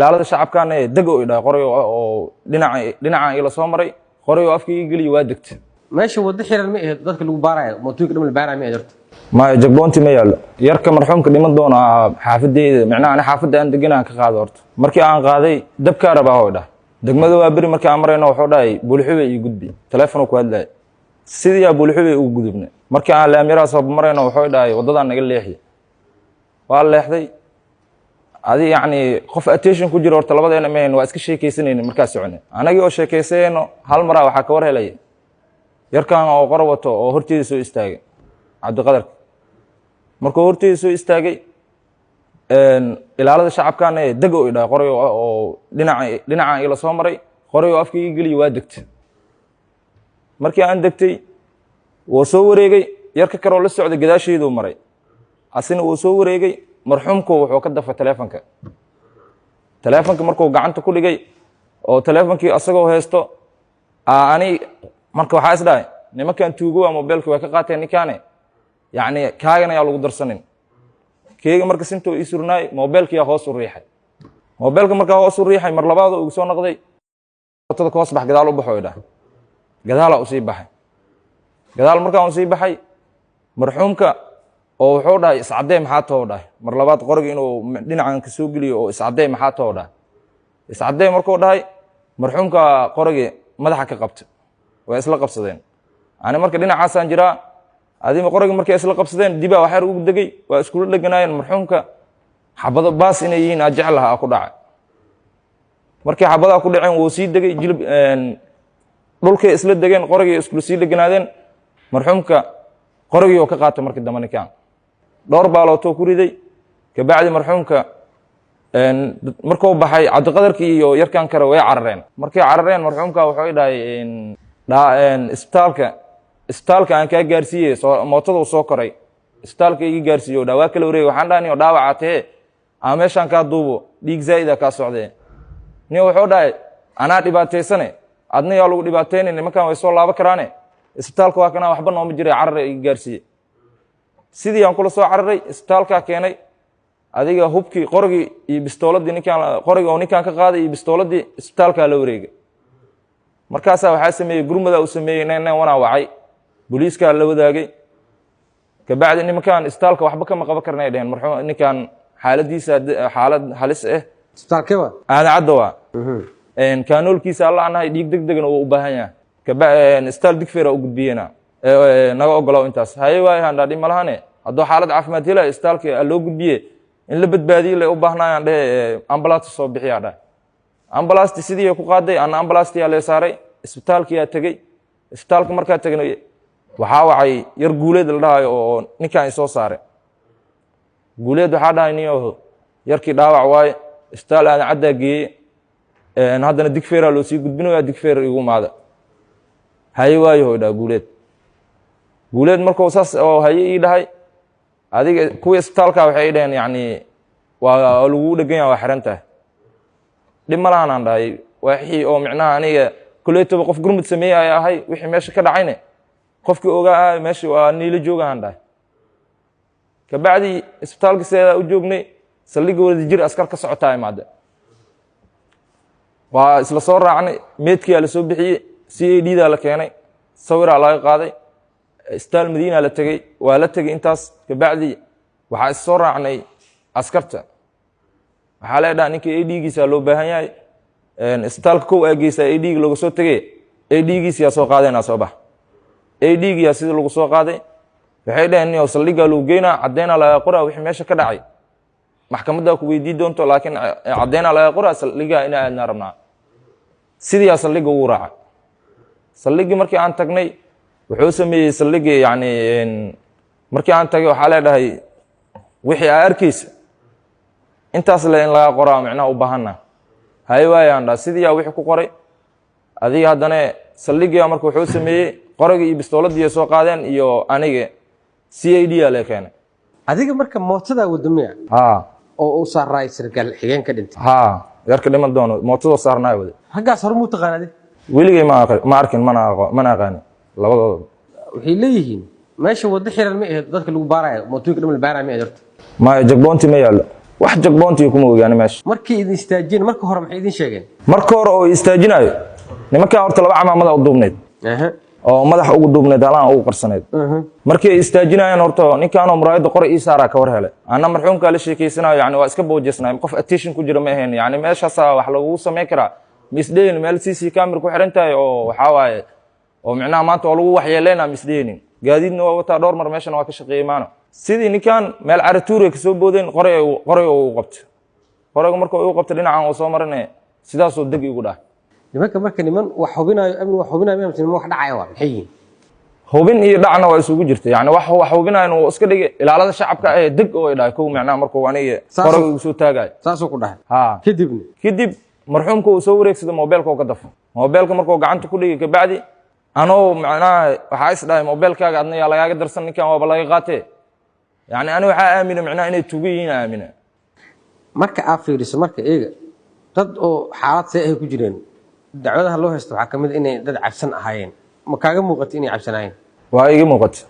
Ilaalada shacabkaana deg oo idhaa qoray oo dhinaca dhinacan ila soo maray, qoray oo afka ii geliyo, waa degta. Meesha waddo xiran ma ahayd dadka lagu baarayo mootooyinka dhan la baarayo ma ahayd horta? Maya, checkpoint-i ma yaallo. Yarka marxuumka dhiman doona xaafadeyda, micnaha ani xaafadda aan degan aan ka qaado. Horta markii aan qaaday, dabkaa rabaa hoo dhah. Degmada waa beri markii aan marayno, wuxuu dhahay Buulxube ii gudbi. Teleefonu ku hadlaya. Sidiyaa Buulxube ugu gudubnay. Markii aan laamiraha soo marayno, wuxuu dhahay waddadaan naga leexiya. Waa leexday. Adi yacni qof attention ku jiro horta labadeena mahayn, waa iska sheekaysanayna. Markaa soconay anagii oo sheekaysayno, hal maraa waxaa ka war helaya yarkan oo qora wato oo horteeda soo istaagay, Cabdiqadarka. Markuu horteeda soo istaagay, ilaalada shacabkaana deg oo idhaa qoray oo dhinaca dhinacan ila soo maray, qoray oo afka ii geliyo, waa degtay. Markii aan degtay, wuu soo wareegay. Yarka kaloo la socday gadaasheeduu maray, asina wuu soo wareegay. Marxuumku wuxuu ka dafay teleefonka. Teleefonka markuu gacanta ku dhigay oo teleefonkii asagoo haysto, ani marka waxaa is dhahay, nimankan tuugo waa, mobeelki way ka qaateen ninkaane, yacni kaagana yaa lagu darsanin keega. Marka sintuu ii surnaay, mobeelkiyaa hoos u riixay. Mobeelka markaa hoos u riixay, mar labaad ugu soo noqday, tada ka hoos bax, gadaal u baxo idhah. Gadaalaa usii baxay. Gadaal markaan usii baxay, marxuumka oo wuxuu dhahay, "Iscaddee, maxaa too?" dhahay. Mar labaad qoriga inuu dhinacan ka soo geliyo oo "Iscaddee, maxaa too?" dhahay. "Iscaddee" markuu dhahay, marxuumka qorigii madaxa ka qabta, way isla qabsadeen. Ani marka dhinacaasaan jiraa. Adima qorigii markay isla qabsadeen, dibaa waxyar ugu degay, waa iskula dheganaayeen. Marxuumka xabado baas inay yihiin aa jeclaha a ku dhacay. Markii xabadaha ku dhaceen, wuu sii degay jilib dhulkay isla degeen, qorigii iskula sii dheganaadeen. Marxuumka qorigii oo ka qaatay. Markii dambe ninkaan dhowr baalootoo ku riday. Kabacdi marxuumka markuu baxay, Cabdiqadarkii iyo yarkan kale way carareen. Markay carareen, marxuumka wuxuu dhahay, "Isbitaalka, isbitaalka aan kaa gaarsiiyey." Soo mootada soo koray, "Isbitaalka iga gaarsiiyo." Dha waa kala wareegay. Waxaan dhahay, "Niyo, dhaawaca tahee, ama meeshaan kaa duubo, dhiig zaa'ida kaa socdee." Niyo, wuxuu dhahay, "Anaa dhibaataysane, adna yaa lagu dhibaataynay, nimankan way soo laabo karaane. Isbitaalka waa kanaa, waxba nooma jiray, carare, iga gaarsiiye." Sidii aan kula soo cararay, isbitaalkaa keenay. Adiga hubkii, qorigii iyo bistooladii ninkaan, qoriga oo ninkaan ka qaaday iyo bistooladii, isbitaalkaa la wareegay. Markaasaa waxaa sameeyey gurmadaa uu sameeyey, 991-aa wacay, booliiskaa la wadaagay. Kabacdi nimankaan isbitaalka waxba kama qaban karnay dheheen. Marxuum ninkaan xaaladiisa xaalad halis ah. Isbitaalkee waa? Aadan Cadda waa. Kaanoolkiisa alla anahay, dhiig deg degna wuu u baahan yahay. Isbitaal Digfeera u gudbiyena, naga ogolow intaas. Haye waay handhaa, dhib malahane, hadduu xaalad caafimaad helayo isbitaalka loo gudbiye, in la badbaadiye lay u baahnaayaan dhehe, ambalaasta soo bixiyaa dheh. Ambalasti sidii ku qaaday, ana ambalastiyaa lee saaray, isbitaalkiyaa tegey. Isbitaalka markaa tegnay, waxaa wacay yar Guuleed la dhahayo oo ninkan isoo saaray. Guuleed waxaa dhahay, "Niyo, yarkii dhaawac waaye, isbitaal Aadan Caddaa geeye, haddana Digfeeraa loo sii gudbinaya, Digfeer igu imaada." "Haye waayo," hoy dhaha Guuleed. Guuleed markuu saas oo haye ii dhahay, adiga kuwii isbitaalka waxay ii dhaheen, "Yacni waa lagugu dhegan yaha, waa xiran tahay." "Dhib ma lahan," aan dhahay. Wixii oo micnaha aniga koleytoba qof gurmud sameeyey ay ahay, wixii meesha ka dhacayne qofkii ogaa, meesha waa niila jooga, aan dhahay. Kabacdi isbitaalka sideedaa u joognay. Saldhigga Wadajir askar ka socotaa imaade, waa isla soo raacnay. Meedkiyaa la soo bixiyey, CID daa la keenay, sawiraa laga qaaday, isbitaal Madiina la tegey. Waa la tegey. Intaas kabacdi waxaa is soo raacnay askarta. Waxaa leedhaha, ninka ID-giisa loo baahan yahay, isbitaalka kow aa geysaa, ID-ga looga soo tegey, ID-giisa yaa soo qaadeenaa, soo bax. ID-giyaa sidii lagu soo qaaday. Waxay dhaheen, "Niyow, saldhiggaa lagu geynaa, caddeynaa laga qoraa wixii meesha ka dhacay, maxkamaddaa ku weydii doonto, laakiin caddeynaa laga qoraa, saldhiggaa inaa aadnaa rabnaa." Sidiiyaa saldhigga ugu raacay. Saldhiggii markii aan tagnay, wuxuu sameeyey saldhiggii, yacni markii aan tagay, waxaa leedhahay, "Wixii aa arkaysa intaas le in laga qoraa micnaha u baahanna." "Haye waayaan," dhaa. Sidiiyaa wixii ku qoray. Adiga haddana saldhiggiia marka wuxuu sameeyey, qoragii iyo bistooladii ay soo qaadeen iyo aniga CID aa lee keenay. Adiga marka mootadaa wada miya? Haa. Oo u saaraay sarkaal xigeen ka dhintay? Haa, yarka dhiman doono mootadoo saarnaay wada. Raggaas hore muu taqaan adi? Weligay ma arkin, mana aqaani labadooda. Waxay leeyihiin meesha waddo xiran ma ahayd dadka lagu baarayo mootooyinka dhan la baarayo ma ahayd horta? Maya, checkpoint-i ma yaallo. Wax checkpoint-iga kuma ogaani meesha. Markii idin istaajiyeen marka hore, maxay idin sheegeen? Marka hore oo istaajinayo nimankaa, horta laba camaamada u duubnayd oo madaxa ugu duubnayd, halaan ugu qarsanayd. Markii ay istaajinayaan, horta ninkaanoo muraayadda qora ii saaraa ka war helay. Anna marxuumkaa la sheekeysanayo, yani waa iska boojesnay, qof attention ku jira ma ahayn. Yani meeshaasaa wax lagugu samayn karaa misdhehin. Meel CC camera ku xiran tahay oo waxaa waaye oo micnaha maanta waa lagu waxyeeleynaa misdhehinin. Gaadiidna waa wataa, dhowr mar meeshana waa ka shaqeeyey maano. Sidii ninkan meel caratuuray kasoo boodeen, qoray qoray uu qabtay. Qorayga marka uu qabtay, dhinacan uu soo marine, sidaasoo deg igu dhahay. Nimanka marka niman wax hubinayo, amni wax hubinayo ma, niman wax dhacaya waa maxay yihiin? Hubin iyo dhacna waa isugu jirta. Yani wax hubinayan uu iska dhigay, ilaalada shacabka ee deg oo ay dhahay kow, micnaha markuu aniga qorayga igu soo taagayo. Saasuu ku dhahay? Ha. Kadibna? Kadib marxuumka uu soo wareegsaday, mobeelka oo ka dafo. Mobeelka markuu gacanta ku dhigay kabacdi, anoo macnaha waxaa is dhahay, mobeelkaaga adna yaa lagaaga darsan, ninkan waaba laga qaatee. Yani ani waxaa aamina macnaha inay tuga yihiin, aamina. Marka aad fiiriso marka iyaga, dad oo xaalad see ay ku jireen, dacwadaha loo haysto waxaa ka mid a inay dad cabsan ahaayeen. Ma kaaga muuqata inay cabsanaayeen? Waa iga muuqata.